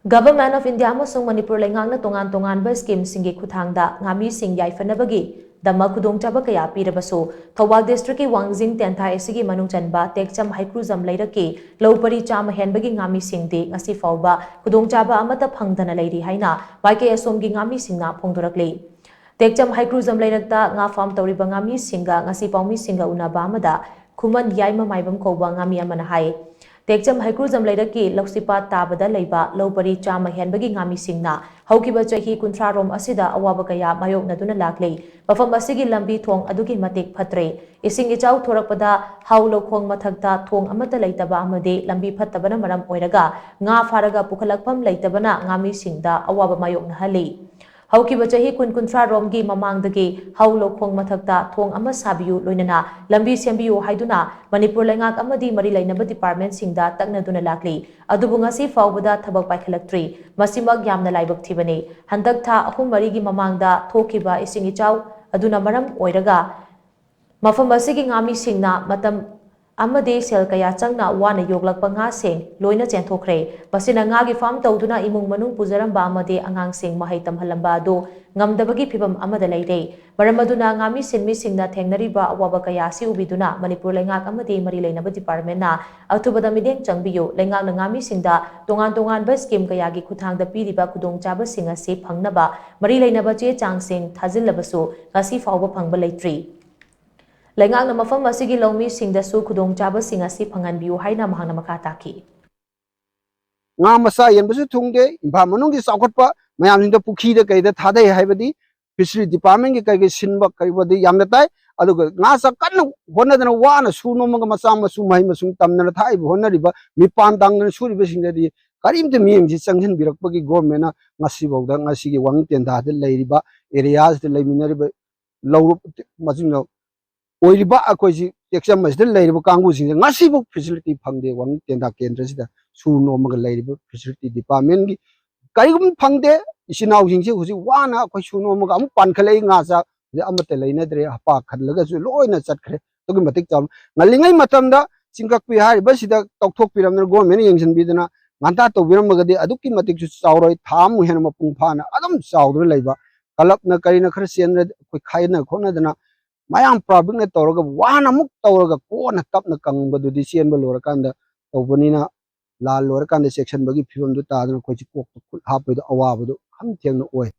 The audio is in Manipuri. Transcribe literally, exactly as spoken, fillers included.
Government of India ꯑꯃꯁꯨꯡ ꯃꯅꯤꯄꯨꯔ ꯂꯩꯉꯥꯛꯅ ꯇꯣꯉꯥꯟ ꯇꯣꯉꯥꯟꯕ scheme ꯁꯤꯡꯒꯤ ꯈꯨꯠꯊꯥꯡꯗ ꯉꯥꯃꯤꯁꯤꯡ ꯌꯥꯏꯐꯅꯕꯒꯤ ꯗꯃꯛ ꯈꯨꯗꯣꯡꯆꯥꯕ ꯀꯌꯥ ꯄꯤꯔꯕꯁꯨ, ꯊꯧꯕꯥꯜ district ꯀꯤ ꯋꯥꯡꯖꯤꯡ ꯇꯦꯟꯊꯥ ꯑꯦ ꯁꯤ ꯒꯤ ꯃꯅꯨꯡ ꯆꯟꯕ ꯇꯦꯛꯆꯝ ꯍꯩꯀ꯭ꯔꯨꯖꯝ ꯂꯩꯔꯛꯀꯤ ꯂꯧ ꯄꯔꯤ ꯆꯥꯝꯃ ꯍꯦꯟꯕꯒꯤ ꯉꯥꯃꯤꯁꯤꯡꯗꯤ ꯉꯁꯤ ꯐꯥꯎꯕ ꯈꯨꯗꯣꯡꯆꯥꯕ ꯑꯃꯠꯇ ꯐꯪꯗꯅ ꯂꯩꯔꯤ ꯍꯥꯏꯅ ꯃꯥꯏꯀꯩ ꯑꯁꯣꯝꯒꯤ ꯉꯥꯃꯤꯁꯤꯡꯅ ꯐꯣꯡꯗꯣꯔꯛꯂꯤ꯫ ꯇꯦꯛꯆꯝ ꯍꯩꯀ꯭ꯔꯨꯖꯝ ꯂꯩꯔꯛꯇ ꯉꯥ farm ꯇꯧꯔꯤꯕ ꯉꯥꯃꯤꯁꯤꯡꯒ ꯉꯁꯤ ꯄꯥꯎꯃꯤꯁꯤꯡꯒ ꯎꯅꯕ ꯑꯃꯗ ꯈꯨꯃꯟ ꯌꯥꯏꯃ ꯃꯥꯏꯕꯝ ꯀꯧꯕ ꯉꯥꯃꯤ ꯑꯃꯅ ꯍꯥꯏ, ꯇꯦꯛꯆꯝ ꯍꯩꯀ꯭ꯔꯨꯖꯝ ꯂꯩꯔꯛꯀꯤ ꯂꯧꯁꯤꯄꯥꯠ ꯇꯥꯕꯗ ꯂꯩꯕ ꯂꯧ ꯄꯔꯤ ꯆꯥꯝꯃ ꯍꯦꯟꯕꯒꯤ ꯉꯥꯃꯤꯁꯤꯡꯅ ꯍꯧꯈꯤꯕ ꯆꯍꯤ ꯀꯨꯟꯊ꯭ꯔꯥ ꯔꯣꯝ ꯑꯁꯤꯗ ꯑꯋꯥꯕ ꯀꯌꯥ ꯃꯥꯌꯣꯛꯅꯗꯨꯅ ꯂꯥꯛꯂꯤ꯫ ꯃꯐꯝ ꯑꯁꯤꯒꯤ ꯂꯝꯕꯤ ꯊꯣꯡ ꯑꯗꯨꯛꯀꯤ ꯃꯇꯤꯛ ꯐꯠꯇ꯭ꯔꯦ꯫ ꯏꯁꯤꯡ ꯏꯆꯥꯎ ꯊꯣꯔꯛꯄꯗ ꯍꯥꯎ ꯂꯧꯈꯣꯡ ꯃꯊꯛꯇ ꯊꯣꯡ ꯑꯃꯠꯇ ꯂꯩꯇꯕ ꯑꯃꯗꯤ ꯂꯝꯕꯤ ꯐꯠꯇꯕꯅ ꯃꯔꯝ ꯑꯣꯏꯔꯒ ꯉꯥ ꯐꯥꯔꯒ ꯄꯨꯈꯠꯂꯛꯐꯝ ꯂꯩꯇꯕꯅ ꯉꯥꯃꯤꯁꯤꯡꯗ ꯑꯋꯥꯕ ꯃꯥꯌꯣꯛꯅꯍꯜꯂꯤ꯫ ꯍꯧꯈꯤꯕ ꯆꯍꯤ ꯀꯨꯟ ꯀꯨꯟꯊ꯭ꯔꯥ ꯔꯣꯝꯒꯤ ꯃꯃꯥꯡꯗꯒꯤ ꯍꯥꯎ ꯂꯧꯈꯣꯡ ꯃꯊꯛꯇ ꯊꯣꯡ ꯑꯃ ꯁꯥꯕꯤꯌꯨ, ꯂꯣꯏꯅꯅ ꯂꯝꯕꯤ ꯁꯦꯝꯕꯤꯌꯨ ꯍꯥꯏꯗꯨꯅ ꯃꯅꯤꯄꯨꯔ ꯂꯩꯉꯥꯛ ꯑꯃꯗꯤ ꯃꯔꯤ ꯂꯩꯅꯕ department ꯁꯤꯡꯗ ꯇꯛꯅꯗꯨꯅ ꯂꯥꯛꯂꯤ꯫ ꯑꯗꯨꯕꯨ ꯉꯁꯤ ꯐꯥꯎꯕꯗ ꯊꯕꯛ ꯄꯥꯏꯈꯠꯂꯛꯇ꯭ꯔꯤ꯫ ꯃꯁꯤꯃꯛ ꯌꯥꯝꯅ ꯂꯥꯏꯕꯛ ꯊꯤꯕꯅꯤ꯫ ꯍꯟꯗꯛ ꯊꯥ ꯑꯍꯨꯝ ꯃꯔꯤꯒꯤ ꯃꯃꯥꯡꯗ ꯊꯣꯛꯈꯤꯕ ꯏꯁꯤꯡ ꯏꯆꯥꯎ ꯑꯗꯨꯅ ꯃꯔꯝ ꯑꯣꯏꯔꯒ ꯃꯐꯝ ꯑꯁꯤꯒꯤ ꯉꯥꯃꯤꯁꯤꯡꯅ ꯃꯇꯝ ꯑꯃꯗꯤ ꯁꯦꯜ ꯀꯌꯥ ꯆꯪꯅ ꯋꯥꯅ ꯌꯣꯛꯂꯛꯄ ꯉꯥꯁꯤꯡ ꯂꯣꯏꯅ ꯆꯦꯟꯊꯣꯛꯈ꯭ꯔꯦ꯫ ꯃꯁꯤꯅ ꯉꯥꯒꯤ farm ꯇꯧꯗꯨꯅ ꯏꯃꯨꯡ ꯃꯅꯨꯡ ꯄꯨꯖꯔꯝꯕ ꯑꯃꯗꯤ ꯑꯉꯥꯡꯁꯤꯡ ꯃꯍꯩ ꯇꯝꯍꯜꯂꯝꯕ ꯑꯗꯨ ꯉꯝꯗꯕꯒꯤ ꯐꯤꯚꯝ ꯑꯃꯗ ꯂꯩꯔꯦ꯫ ꯃꯔꯝ ꯑꯗꯨꯅ ꯉꯥꯃꯤ ꯁꯤꯟꯃꯤꯁꯤꯡꯅ ꯊꯦꯡꯅꯔꯤꯕ ꯑꯋꯥꯕ ꯀꯌꯥ ꯑꯁꯤ ꯎꯕꯤꯗꯨꯅ ꯃꯅꯤꯄꯨꯔ ꯂꯩꯉꯥꯛ ꯑꯃꯗꯤ ꯃꯔꯤ ꯂꯩꯅꯕ department ꯅ ꯑꯊꯨꯕꯗ ꯃꯤꯠꯌꯦꯡ ꯆꯪꯕꯤꯌꯨ꯫ ꯂꯩꯉꯥꯛꯅ ꯉꯥꯃꯤꯁꯤꯡꯗ ꯇꯣꯉꯥꯟ ꯇꯣꯉꯥꯟꯕ scheme ꯀꯌꯥꯒꯤ ꯈꯨꯠꯊꯥꯡꯗ ꯄꯤꯔꯤꯕ ꯈꯨꯗꯣꯡꯆꯥꯕꯁꯤꯡ ꯑꯁꯤ ꯐꯪꯅꯕ ꯃꯔꯤ ꯂꯩꯅꯕ ꯆꯦ ꯆꯥꯡꯁꯤꯡ ꯊꯥꯖꯤꯜꯂꯕꯁꯨ ꯉꯁꯤ ꯐꯥꯎꯕ ꯐꯪꯕ ꯂꯩꯇ꯭ꯔꯤ꯫ ꯂꯩꯉꯥꯛꯅ ꯃꯐꯝ ꯑꯁꯤꯒꯤ ꯂꯧꯃꯤꯁꯤꯡꯗꯁꯨ ꯈꯨꯗꯣꯡꯆꯥꯕꯁꯤꯡ ꯑꯁꯤ ꯐꯪꯍꯟꯕꯤꯌꯨ ꯍꯥꯏꯅ ꯃꯍꯥꯛꯅ ꯃꯈꯥ ꯇꯥꯈꯤ꯫ ꯉꯥ ꯃꯆꯥ ꯌꯦꯟꯕꯁꯨ ꯊꯨꯡꯗꯦ, ꯏꯝꯐꯥꯜ ꯃꯅꯨꯡꯒꯤ ꯆꯥꯎꯈꯠꯄ ꯃꯌꯥꯝꯁꯤꯡꯗꯣ ꯄꯨꯈ꯭ꯔꯤꯗ ꯀꯩꯗ ꯊꯥꯗꯩ ꯍꯥꯏꯕꯗꯤ fishery department ꯀꯤ ꯀꯩꯀꯩ ꯁꯤꯟꯕ ꯀꯔꯤꯕꯗꯤ ꯌꯥꯝꯅ ꯇꯥꯏ꯫ ꯑꯗꯨꯒ ꯉꯥ ꯆꯥꯛ ꯀꯟꯅ ꯍꯣꯠꯅꯗꯅ ꯋꯥꯅ ꯁꯨ ꯅꯣꯝꯃꯒ ꯃꯆꯥ ꯃꯁꯨ ꯃꯍꯩ ꯃꯁꯤꯡ ꯇꯝꯗꯅ ꯊꯥꯛꯏꯕ ꯍꯣꯠꯅꯔꯤꯕ ꯃꯤꯄꯥꯟ ꯇꯥꯡꯗꯅ ꯁꯨꯔꯤꯕꯁꯤꯡꯗꯗꯤ ꯀꯔꯤꯝꯇ ꯃꯤꯠꯌꯦꯡꯁꯤ ꯆꯪꯁꯤꯟꯕꯤꯔꯛꯄꯒꯤ government ꯅ ꯉꯁꯤꯐꯥꯎꯗ ꯉꯁꯤꯒꯤ ꯋꯥꯡꯖꯤꯡ ꯇꯦꯟꯊꯥꯗ ꯂꯩꯔꯤꯕ area ꯁꯤꯗ ꯂꯩꯃꯤꯟꯅꯔꯤꯕ ꯂꯧꯔꯨꯞ ꯃꯆꯤꯟ ꯑꯣꯏꯔꯤꯕ ꯑꯩꯈꯣꯏꯁꯤ ꯇꯦꯛꯆꯝ ꯑꯁꯤꯗ ꯂꯩꯔꯤꯕ ꯀꯥꯡꯕꯨꯁꯤꯡꯁꯦ ꯉꯁꯤꯐꯥꯎ facility ꯐꯪꯗꯦ꯫ ꯋꯥꯡꯖꯤꯡ ꯇꯦꯟꯊꯥ ꯀꯦꯟꯗ꯭ꯔꯁꯤꯗ ꯁꯨ ꯅꯣꯝꯃꯒ ꯂꯩꯔꯤꯕ fishery department ꯀꯤ ꯀꯔꯤꯒꯨꯝꯕ ꯐꯪꯗꯦ꯫ ꯏꯆꯤꯟ ꯏꯅꯥꯎꯁꯤꯡꯁꯦ ꯍꯧꯖꯤꯛ ꯋꯥꯅ ꯑꯩꯈꯣꯏ ꯁꯨ ꯅꯣꯝꯃꯒ ꯑꯃꯨꯛ ꯄꯥꯟꯈꯠꯂꯛꯏ꯫ ꯉꯥ ꯆꯥꯛ ꯍꯧꯖꯤꯛ ꯑꯃꯠꯇ ꯂꯩꯅꯗ꯭ꯔꯦ꯫ ꯍꯄꯥ ꯈꯜꯂꯒꯁꯨ ꯂꯣꯏꯅ ꯆꯠꯈ꯭ꯔꯦ꯫ ꯑꯗꯨꯛꯀꯤ ꯃꯇꯤꯛ ꯆꯥꯎꯅ ꯉꯜꯂꯤꯉꯩ ꯃꯇꯝꯗ ꯆꯤꯡꯀꯛꯄꯤ ꯍꯥꯏꯔꯤꯕꯁꯤꯗ ꯇꯧꯊꯣꯛꯄꯤꯔꯝꯗꯅ government ꯅ ꯌꯦꯡꯁꯤꯟꯕꯤꯗꯅ ꯉꯟꯇꯥ ꯇꯧꯕꯤꯔꯝꯃꯒꯗꯤ ꯑꯗꯨꯛꯀꯤ ꯃꯇꯤꯛꯁꯨ ꯆꯥꯎꯔꯣꯏ, ꯊꯥ ꯑꯃꯨꯛ ꯍꯦꯟꯅ ꯃꯄꯨꯡ ꯐꯥꯅ ꯑꯗꯨꯝ ꯆꯥꯎꯗꯨꯅ ꯂꯩꯕ꯫ ꯀ꯭ꯂꯕꯅ ꯀꯔꯤꯅ ꯈꯔ ꯆꯦꯟꯗ꯭ꯔꯗꯤ ꯑꯩꯈꯣꯏ ꯈꯥꯏꯅ ꯈꯣꯠꯅꯗꯅ ꯃꯌꯥꯝ ꯄꯕ꯭ꯂꯤꯛꯅ ꯇꯧꯔꯒ ꯋꯥꯅ ꯑꯃꯨꯛ ꯇꯧꯔꯒ ꯀꯣꯟꯅ ꯇꯞꯅ ꯀꯪꯕꯗꯨꯗꯤ ꯆꯦꯟꯕ ꯂꯣꯏꯔꯀꯥꯟꯗ ꯇꯧꯕꯅꯤꯅ, ꯂꯥꯟ ꯂꯣꯏꯔꯀꯥꯟꯗ ꯆꯦꯛꯁꯤꯟꯕꯒꯤ ꯐꯤꯕꯝꯗꯨ ꯇꯥꯗꯅ ꯑꯩꯈꯣꯏꯁꯤ ꯀꯣꯛꯇ ꯈꯨꯠ ꯍꯥꯞꯄꯩꯗꯣ ꯑꯋꯥꯕꯗꯣ ꯈꯝ ꯊꯦꯡꯅ ꯑꯣꯏ꯫